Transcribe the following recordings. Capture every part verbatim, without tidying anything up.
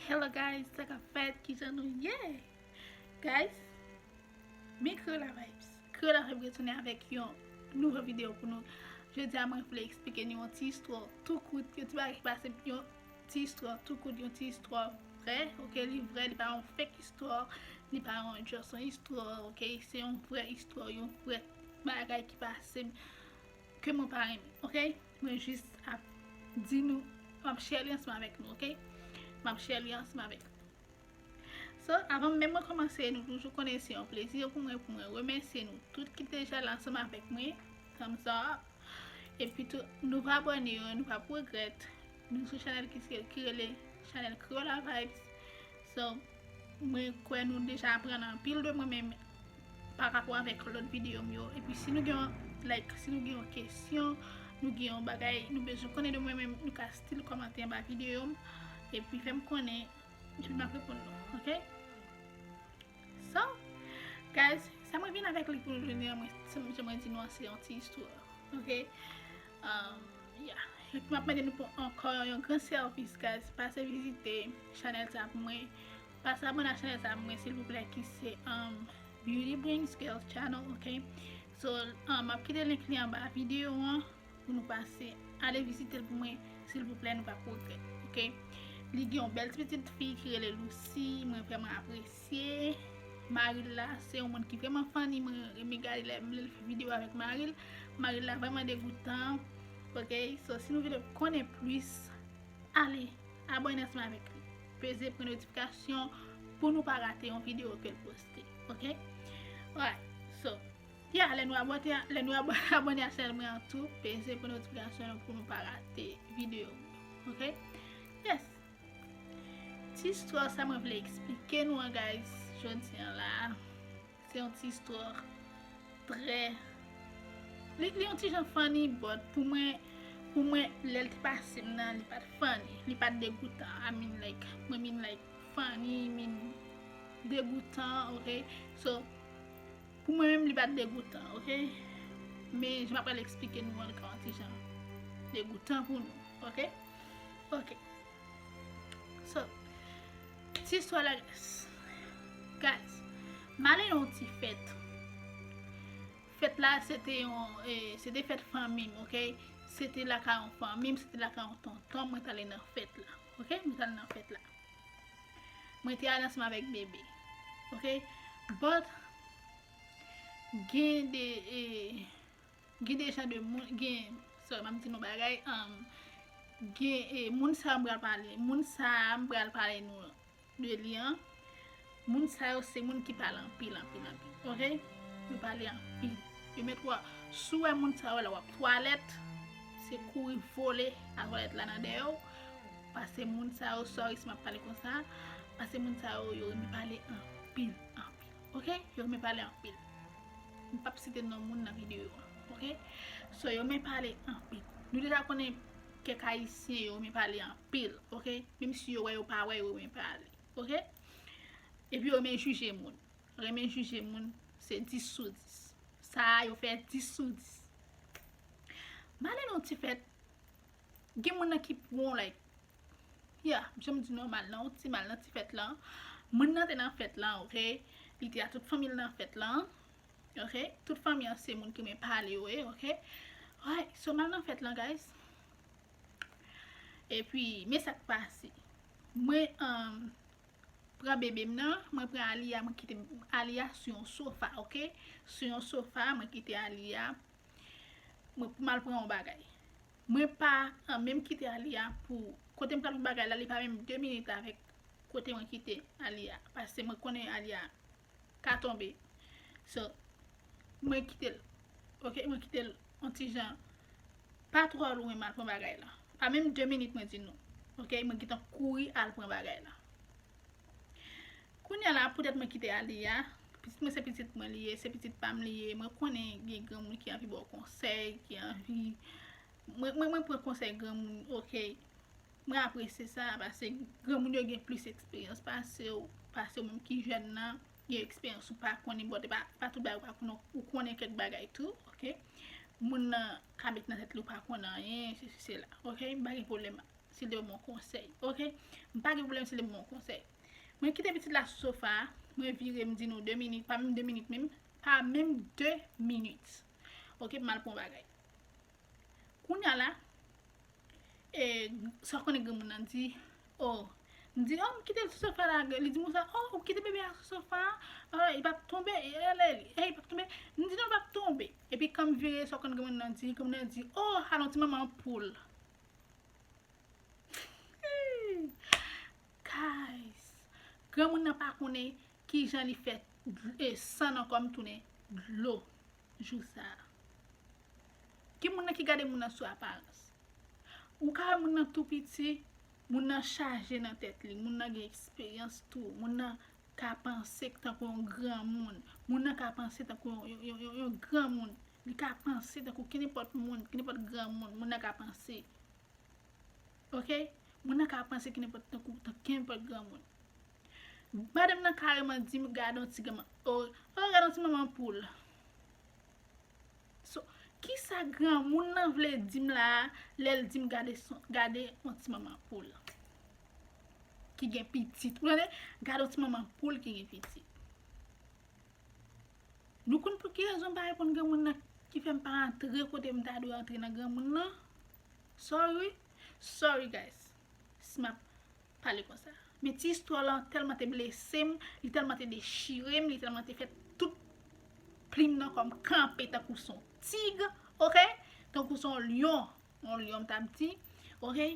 Hello guys, sa k ap fèt? Kijan nou ye? Guys, mi Creola Vibes. Creola Vibes retounen avèk yon nouvo videyo pou nou. Jodi a mwen vle eksplike nou yon ti istwa tou kout, yon ti bagay ki pase m, yon ti istwa tou kout, yon ti istwa vrè, ok? Li vrè, li pa yon fake istwa, li pa yon just yon istwa, ok? Se yon vrè istwa, yon vrè bagay ki pase m ke mwen pa renmen, ok? Mwen jis ap di nou, m ap share li ansanm avèk nou, ok? M ap share li ansanm avèk nou. So, avan menm mwen kòmanse, nou toujou konnen se yon plezi pou mwen, pou mwen remèsye nou tout ki deja la ansanm avèk mwen. Thumbs up. Epi tou, nou pa abòne yo, nou p ap regrèt. Nou sou chanèl ki, ki rele chanèl Creola Vibes. So, mwen kwè nou deja aprann anpil de mwen menm pa rapò avèk lòt videyo m yo. Epi si nou gen yon, like, si nou gen yon kesyon, nou gen yon bagay, nou bezwen konnen de mwen menm, nou ka still kòmante anba videyo m. Epi fè m konnen, epi m ap reponn nou, ok? So, guys, sa mwen vin avèk li pou nou jodi a, mwen, se jan mwen di nou an, se yon ti istwa, ok? Um, yeah. Epi m ap mande nou pou ankò yon gran sèvis, guys. Pase vizite chanèl sa pou mwen. Pase abòne a chanèl sa pou mwen, silvouplè, ki se, um, Beauty Brings Girls Channel, ok? So, um, m ap kite link li anba videyo an pou nou pase, ale vizite l pou mwen, silvouplè, nou p ap regrèt, ok? Li gen yon bèl ti pitit fi ki rele Lucy, mwen vrèman apresye. Mari l la, se yon moun ki vrèman funny, mwen renmen gade lè m lè l fè videyo avèk mari l. Mari l la vrèman degoutan, ok? So, si nou vle konnen plis, ale abòne ansanm avèk li. Peze pwen notifikasyon pou nou pa rate yon videyo ke l poste, ok? Alright, so, yeah, lè nou abòne, lè nou abò-, abòne a chanèl mwen an tou, peze pwen notifikasyon an pou nou pa rate videyo m yo, ok? Yes. Ti istwa sa mwen vle eksplike nou an, guys, jodi a la. Se yon ti istwa trè, li, li yon ti jan funny, but pou mwen, pou mwen, lè l te pase m nan, li pa t funny, li pa t degoutan. I mean, like, mwen mean, like, funny, mean degoutan, ok? So, pou mwen menm, li pa t degoutan, ok? Men, jan m ap pral eksplike nou an, li ka yon ti jan degoutan pou nou, ok? Ok. So, ti istwa la, guys. Guys, m ale nan yon ti fèt. Fèt la, se te yon, eh, se te fèt fanmi m, ok? Se te lakay yon fanmi m, se te lakay yon tonton m, mwen t ale nan fèt la, ok? Mwen t ale nan fèt la. Mwen te ale ansanm avèk bebe, ok? But, gen de, eh, gen de jan de moun, gen, sorry, m ap di nou bagay, um, gen, eh, moun sa yo m pral pale, moun sa a m pral pale nou de li an, moun sa yo se moun ki pale anpil, anpil, anpil, ok? Yo pale anpil. Yo mèt wè, si w wè moun sa yo la w ap twalèt, se kouri vole al twalèt la nan dèyè w, paske moun sa yo, sorry si m ap pale konsa, paske moun sa yo, yo renmen pale anpil, anpil, ok? Yo renmen pale anpil. M p ap site non moun nan videyo an, ok? So, yo renmen pale anpil. Nou deja konnen kèk Ayisyen, yo renmen pale anpil, ok? Menm si yo wè, yo pa wè, yo renmen pale, ok? Epi yo renmen jije moun. Renmen jije moun, se dis sou dis. Sa a, yo fè dis sou dis. M ale nan yon ti fèt, gen moun nan ki pran, like, yeah, jan m di nou, m al nan yon ti, m al nan ti fèt lan. Moun nan te nan fèt lan, ok? Li te a tout fanmi l nan fèt lan, ok? Tout fanmi an se moun ki renmen pale yo ye, ok? Alright, so m al nan fèt lan, guys. Epi, men sa k pase. Mwen, um, pran bebe m nan, mwen pran Aliya, mwen kite Aliya sou yon sofa, ok? Sou yon sofa, mwen kite Aliya. Mwen pou m al pran yon bagay. Mwen pa, ah, menm kite Aliya pou kote m pral pran bagay la, li pa menm de minit avèk kote mwen kite Aliya. Paske mwen konnen Aliya ka tonbe. So, mwen kite l. Ok, mwen kite l yon ti jan pa twò lwen m al pran bagay la. Pa menm de minit mwen di nou. Ok, mwen gentan kouri al pran bagay la. Kounye a la, poutèt mwen kite Aliya, pitit mwen se pitit mwen li ye, se pitit pa m li ye. Mwen konnen gen granmoun ki anvi ba w konsèy, ki anvi, mwen, mwen, mwen pran konsèy granmoun, ok. Mwen apresye sa, paske granmoun yo gen plis eksperyans pase w, pase w menm ki jèn nan, gen eksperyans ou pa konnen, bon, e pa, pa tout bagay ou pa konnen, ou konnen kèk bagay tou, ok. Moun nan ka met nan tèt li ou pa konn anyen, sesi, sela, ok. M pa gen pwoblèm si l te ban m yon konsèy, oke? M pa gen pwoblèm si l te ban m yon konsèy. Mwen kite pitit la sou sofa a, mwen vire, m di nou de minit, pa menm de minit menm, pa menm de minit. Oke, m al pran yon bagay. Kounye a la, e, sa w konnen granmoun nan di, oh, m di, oh, m kite l sou sofa la, li di m konsa, oh, ou kite bebe a sou sofa a, oh, li p ap tonbe, e, e, e, e, li p ap tonbe. M di, non, li p ap tonbe. Epi kan m vire, sa w konnen granmoun nan di, granmoun nan di, oh, al yon ti manman poul. Guys, granmoun nan pa konnen kijan li fè, e, san nan kò m tounen dlo jou sa a. Gen moun nan ki gade moun nan sou aparans. Ou ka wè moun nan tou piti, moun nan chaje nan tèt li, moun nan gen eksperyans tou, moun nan ka panse tankou yon granmoun, moun nan ka panse tankou yon, yon, yon, yon, yon granmoun, li ka panse tankou kenenpòt moun, kenenpòt granmoun, moun nan ka panse. Oke? Moun nan ka panse kenenpòt tankou, tankou kenenpòt granmoun. Madanm nan kareman di m, gade yon ti granmoun. Oh, oh, gade yon ti manman poul. So, kisa granmoun nan vle di m la a, lè l di m gade son, gade yon ti manman poul ki gen pitit? Ou tande? Gade yon ti manman poul ki gen pitit. Nou konn pou ki rezon m pa reponn granmoun nan ki fè m pa antre kote m ta dwe antre nan granmoun nan? Sorry. Sorry, guys. Si m ap pale konsa. Men ti istwa lan tèlman te blese m, li tèlman te dechire m, li tèlman te fè tout plim nan kò m kanpe tankou s on tig, oke? Tankou s on lyon, yon lyon m t ap di, oke?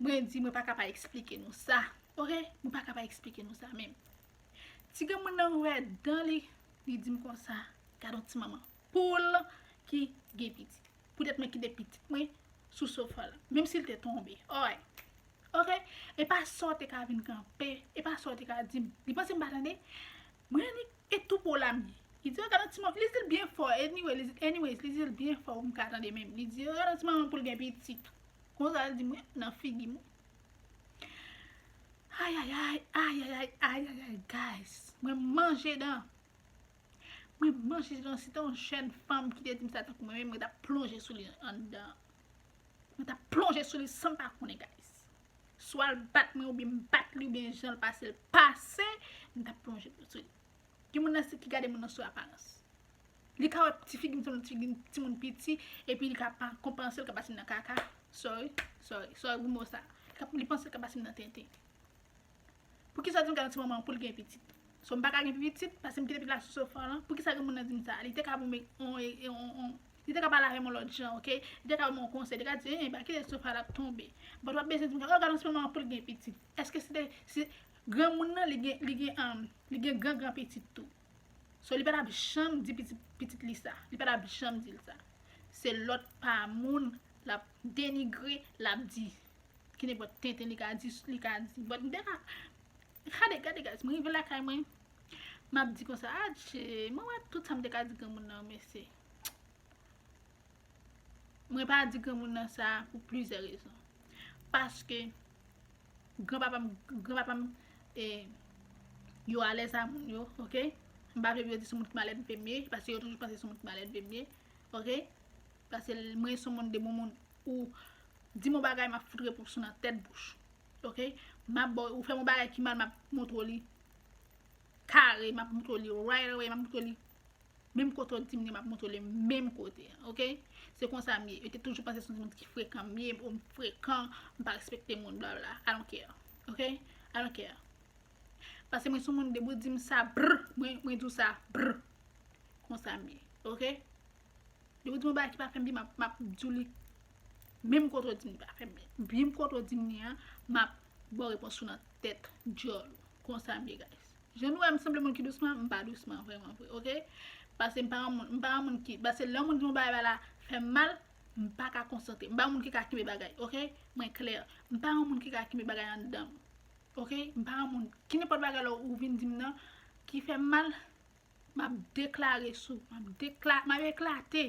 Mwen di, mwen pa ka pa eksplike nou sa, oke? Mwen pa ka pa eksplike nou sa menm. Ti granmoun nan ouvè dan li, li di m konsa, gad yon ti manman poul ki gen pitit. Poutèt mwen kite pitit mwen sou sofa la, menm si l te tonbe. Oy. Oke? E pa sa w te ka vin kanpe, e pa sa w te ka di m. Li panse m pa tande? Mwen annik e tou po la m ye. Li di, oh, gad yon ti manman, li di l byen fò, anyway, li, anyways, li di l byen fò pou m ka tande menm. Li di, oh, gad yon ti manman poul gen pitit. Konsa l di mwen nan figi mwen. Ayayay, ayayay, ayayay, guys. Mwen manje dan. Mwen manje dan. Si te yon jèn fanm ki te di m sa tankou mwen menm, mwen t ap plonje sou li anndan. Mwen t ap plonje sou li san m pa konnen, guys. Swa l bat mwen, oubyen m bat li, oubyen jan l pase, l pase, mwen t ap plonje sou li. Gen moun nan se ki gade moun nan sou aparans. Li ka wè ti figi m, ti figi m, timoun piti, epi li ka pa konpanse, li ka pase m nan kaka. Sorry, sorry, sorry pou mo sa. Li ka, li panse li ka pase m nan tenten. Poukisa w di m gade yon ti manman poul gen pitit? So, m pa ka gen pitit, paske m kite pitit la sou sofa lan. Poukisa granmoun nan di m sa? Li te ka ban m on, on, on, on, li te ka pale avè m yon lòt jan, oke? Li te ka ban m yon konsèy. Li te ka di, eh, pa kite sofa la tonbe. But w ap bezwen di m, oh, gade yon ti manman poul gen pitit. Èske se te, se granmoun nan, li gen, li gen, um, li gen gran gran pitit tou? So, li pa t ap janm di pitit, pitit li sa. Li pa t ap janm di l sa. Se lòt pa moun l ap denigre, l ap di. Ki nenpòt tenten li ka di, li ka di. But m te ka, gade, gade, guys, mwen rive lakay mwen, m ap di konsa, adje, mwen wè tout sa m te ka di granmoun nan, mesye. Mwen pa di granmoun nan sa pou plizyè rezon. Paske granpapa m, granpapa m, e, yo alèz a moun yo, oke? M pa vle pou yo di se moun ki malènve m ye, paske yo toujou panse se moun ki malènve m ye, oke? Paske mwen se yon moun de bon moun, ou di m yon bagay, m ap fout repons ou nan tèt bouch, oke? M ap ba w, ou fè m yon bagay ki mal, m ap montre w li kare, m ap montre w li right away, m ap montre w li menm kote w di m li, m ap montre w li menm kote a, oke? Se konsa m ye. Yo te toujou panse se yon timoun ki frekan m ye, m frekan, m pa respekte moun, bla bla. I don't care, oke? I don't care. Paske mwen se yon moun, depi w di m sa, brr, mwen, mwen di w sa, brr. Konsa m ye, oke? Depi w di m yon bagay ki pa fè m byen, m ap, m ap di w li menm kote w di m li pa fè m byen. Menm kote w di m li an, m ap ba w repons ou nan tèt djòl ou. Konsa m ye, guys. Jan nou wè m sanble moun ki dousman, m pa dousman vrèman vre, oke? Paske m pa yon moun, m pa yon moun ki, paske lè yon moun di yon bagay la fè m mal, m pa ka konsantre. M pa yon moun ki ka kenbe bagay, oke? Mwen klè. M pa yon moun ki ka kenbe bagay anndan m, oke? M pa yon moun, ki nenpòt bagay la ou vin di m nan, ki fè m mal, m ap deklare sou, m ap dekla-, m ap eklate,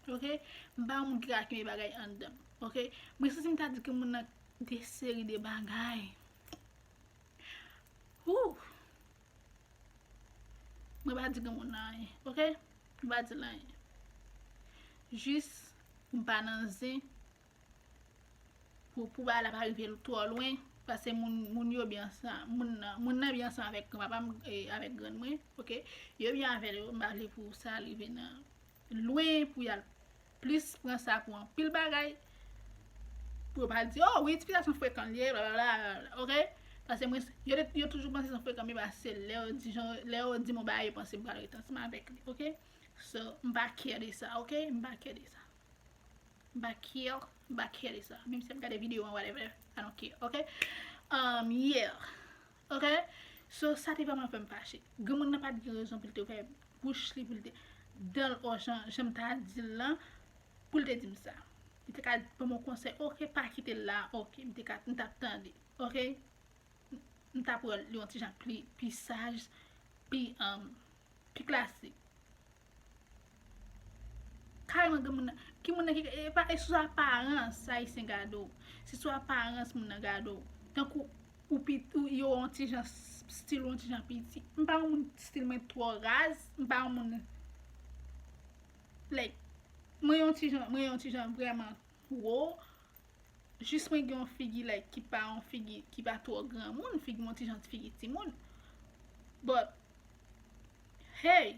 oke? M pa yon moun ki ka kenbe bagay anndan m, oke? Mwen santi m ta di ke moun nan de seri de bagay. Woo! Mwen pa di granmoun nan anyen, oke? Mwen pa di l anyen. Jis, m pa nan zen. pou, pou bagay la pa rive twò lwen, paske moun, moun yo byen ansanm, moun nan, moun nan byen ansanm avèk granpapa m, e, avèk grann mwen, oke? Yo byen avè l, yo, m pa vle pou sa rive nan lwen, pou y al plis pran sa pou anpil bagay, pou yo pa di, "Oh, wi, tifi sa se yon frekan l ye, blablabla, blablabla," oke? Paske mwen, yo, yo toujou panse se yon frekan m ye, paske lè yo di, jan, lè yo di m yon bagay, yo panse m pral ret ansanm avèk li, oke? So, m pa care de sa, oke? M pa care de sa. M pa care, m pa care de sa. Menm si y ap gade videyo an, whatever, I don't care, oke? Um, yeah. Oke? So, sa te vrèman fè m fache. Granmoun nan pa t gen rezon pou l te ouvè bouch li, pou l te, dan l, o jan, jan m ta di l lan, pou l te di m sa. Li te ka ban m yon konsèy, oke, pa kite l la, oke, m te ka, m t ap tande, oke? M ta pran li yon ti jan pli, pi saj, pi, um, pi klasik. Kareman, gen moun nan, ki moun nan ki, e pa, e sou aparans, Ayisyen gade w. Se sou aparans moun nan gade w. Tankou ou pi, ou, yo yon ti jan s-, stil ou yon ti jan piti. M pa yon moun stil mwen twò raz, m pa yon moun, like, mwen yon ti jan, mwen yon ti jan vrèman wo. Jis mwen gen yon figi, like, ki pa yon figi, ki pa twò granmoun, figi m yon ti jan ti figi timoun. But, hey,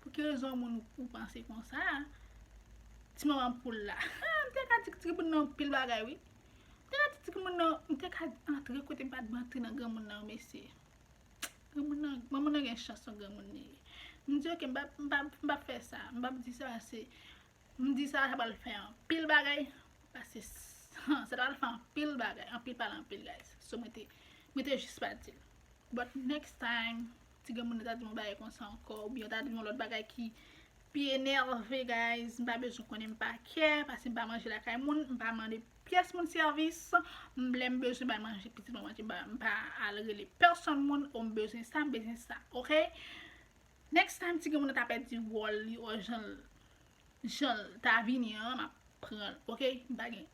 pou ki rezon moun ou panse konsa? Ti manman poul la. M te ka di ti moun nan anpil bagay, wi. M te ka di ti moun nan, m te ka antre kote m pa t dwe antre nan granmoun nan, mesye. Granmoun nan, granmoun nan gen chans yon granmoun li ye. M di, "Oke, m pa, m pa, m pa fè sa. M pa di sa, se M di sa, sa pral fè anpil bagay. Paske s-, sa pral fè anpil bagay. Anpil pale anpil, guys. So, mwen te, mwen te jis pa di l. But next time, ti granmoun nan ta di m yon bagay konsa ankò, oubyen yo ta di m yon lòt bagay ki pi enève, guys, m pa bezwen konnen, m pa care, paske m pa manje lakay moun, m pa mande pyès moun sèvis, m, lè m bezwen bay manje, pitit mwen manje, m pa, m pa al rele pèsonn moun, o m bezwen sa, m bezwen sa, oke? Next time, ti granmoun nan ta pèdi wòl li, o jan l jan l ta vini an, m ap pran l, oke? M pa gen.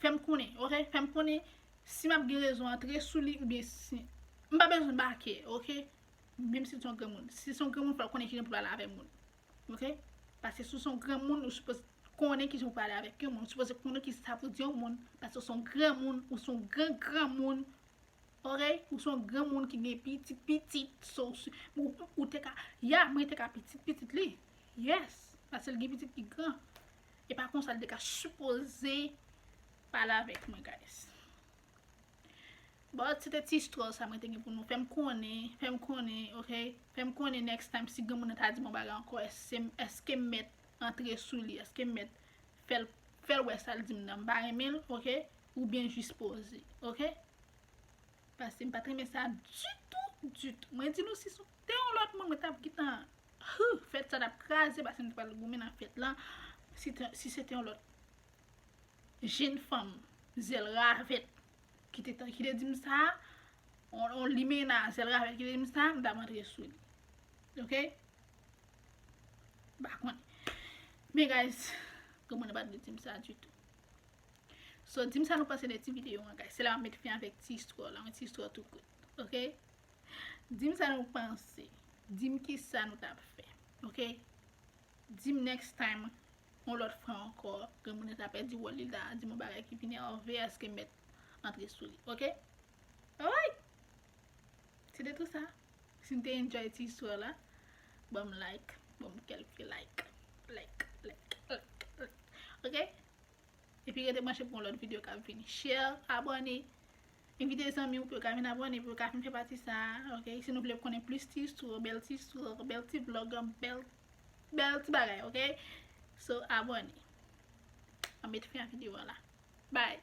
Fè m konnen, oke? Fè m konnen si m ap gen rezon antre sou li oubyen si. M pa bezwen bake, oke? Menm si l se yon granmoun. Si se yon granmoun, fò l konnen kijan pou l pale avèk moun, oke? Paske si w se yon granmoun, ou sipoze konnen kijan pou pale avèk yon moun. Ou sipoze konnen kisa pou di yon moun. Paske w se yon granmoun, ou se yon gran granmoun. Oke, ou se yon granmoun ki gen pitit, pitit, so, ou, ou te ka, ya, mwen te ka pitit, pitit li. Yes, paske l gen pitit ki gran. E pa konsa l te ka sipoze pale avèk mwen, guys. But, se te ti istwa sa mwen te gen pou nou. Fè m konnen, fè m konnen, oke? Fè m konnen next time si granmoun nan ta di m yon bagay ankò, èske, èske m mèt antre sou li, èske m mèt fè l, fè l wè sa l di m nan, m pa renmen l, oke? Oubyen jis poze, oke? Paske m pa t renmen sa ditou, ditou. Mwen di nou, si se te yon lòt moun, mwen t ap gentan, huh, fèt sa t ap kraze, paske m t pral goumen nan fèt lan. Si te, si se te yon lòt jenn fanm, zèl ravèt, ki te, ki te di m sa, yon, yon limena, zèl ravèt ki te di m sa, m t ap antre sou li. Oke? M pa konnen. Men, guys, granmoun nan pa t vle di m sa ditou. So, di m sa nou panse de ti videyo an, guys. Se la m ap met fen avèk ti istwa la, yon ti istwa tou kout. Oke? Di m sa nou panse. Di m kisa nou t ap fè. Oke? Di m next time, yon lòt fwa ankò, granmoun nan ta pèdi wòl li, l ta di m yon bagay ki vin enève, èske m mèt antre sou li. Oke? Alright! Se te tou sa. Si n te enjoy ti istwa la, ban m like, ban m kèlke like. Like, like, like, like. Oke? Epi rete branche pou yon lòt videyo k ap vini. Share, abòne, envite zanmi w pou yo ka vin abòne, pou yo ka vin fè pati sa a, oke? Si nou vle konnen plis ti istwa, bèl ti istwa, bèl ti vlog, bèl, bèl ti bagay, oke? So, abòne. An met fen a videyo a la. Bye!